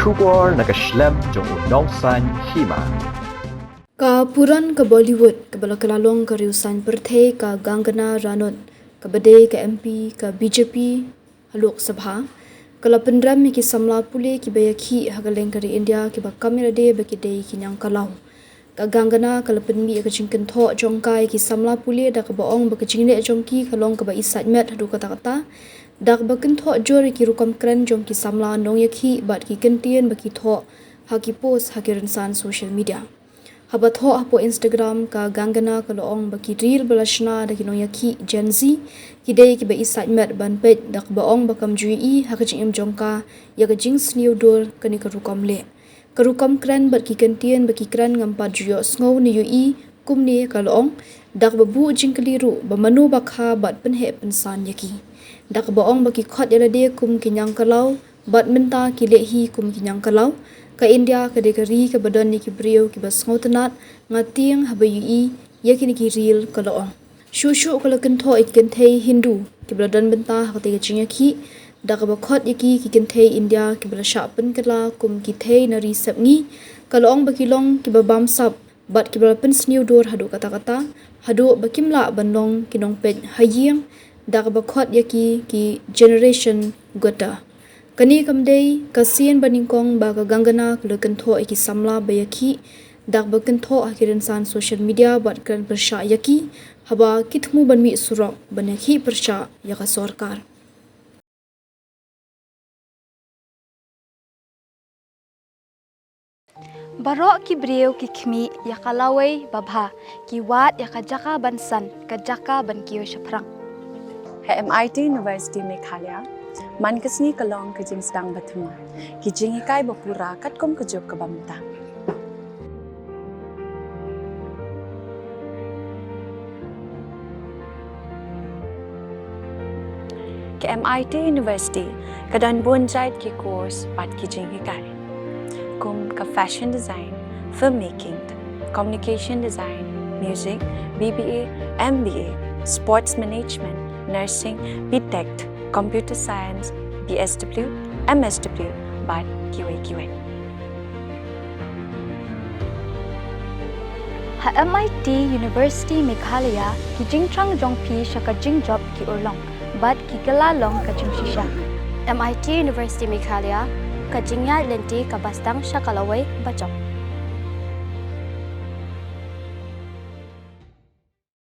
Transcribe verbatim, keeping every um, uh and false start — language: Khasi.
Khubor na ka shlem jong u nongsaiñ hima. Ka puran ka Bollywood kaba la kylla long ka riewsaiñ pyrthei ka Kangana Ranaut, kaba dei ka M P ka B J P ha Lok Sabha, ka la pynrem ïa ki samla pule kiba ïakhih ha kylleng ka ri India kiba kam ïalade ba ki dei ki ñiangkalaw. Ka Kangana ka la pynmih ïa ka jingkynthoh jong ka ïa ki samla pule da kaba ong ba ka jingleh jong ki ka long kaba isaitmet haduh katta katta, da kaba kynthoh jur ïa ki rukom kren jong ki samla nongïakhih bad ki kyntien ba ki thoh ha ki post ha ki rynsan social media. Haba thoh hapoh Instagram, ka Kangana ka la ong ba ki reel ba la shna da ki nongïakhih Gen Z ki dei kiba isaitmet ban peit, da kaba ong ba kam ju ïohi ha ka jingim jong ka ïa ka jingsniew dur kane ka rukom leh. Ka rukom kren bad ki kyntien ba ki kren ngam pat ju ïohsngew ne ïohi kumne, ka la ong, da kaba buh jingkylli ruh ba mano ba kha bad pynheh pynsan ïa ki. Da kaba ong ba ki khot ïalade kum ki ñiangkalaw bad mynta ki leh hi kum ki ñiangkalaw. Ka India ka dei ka ri kaba don ïa ki briew kiba sngewtynnad, nga tieng haba ïohi ïa kine ki reel, ka la ong. Shuh shuh ka la kynthoh ïa ki kynthei Hindu kiba la don bynta ha katei ka jingïakhih, da kaba khot ïa ki ki kynthei India kiba la shah pynkylla kum ki thei nari sepngi. Ka la ong ba ki long kiba bamsap bad kiba la pynsniew dur haduh katta katta, haduh ba kim lah ban long ki nongpeit ha ïing, da kaba khot ïa ki ki generation gota. Kane kam dei ka sien ba nyngkong ba ka Kangana ka la kynthoh ïa ki samla ba ïakhih, da kaba kynthoh ha ki rynsan social media bad kren pyrshah ïa ki, haba ki thmu ban mih surok ban ïakhih pyrshah ïa ka sorkar. Baroh ki briew ki khmih ïa ka lawei babha, ki wad ïa ka jaka ban san, ka jaka ban kiew shaphrang. Ha M I T University Meghalaya, man ka sngi ka long ka jingsdang ba thymmai, ki jinghikai ba pura katkum ka juk kaba mynta. Ka M I T University ka don bun jait ki course bad ki jinghikai, kum ka fashion design, filmmaking, communication design, music, B B A, M B A, sports management, nursing, B Tech, computer science, B S W, M S W, bad kiwei kiwei. Ha M I T University Meghalaya, ki jingthrang jong phi sha ka jingjop ki urlong bad ki kylla long ka jingshisha. M I T University Meghalaya, ka jingïaid lynti kaba sdang sha ka lawei bajop.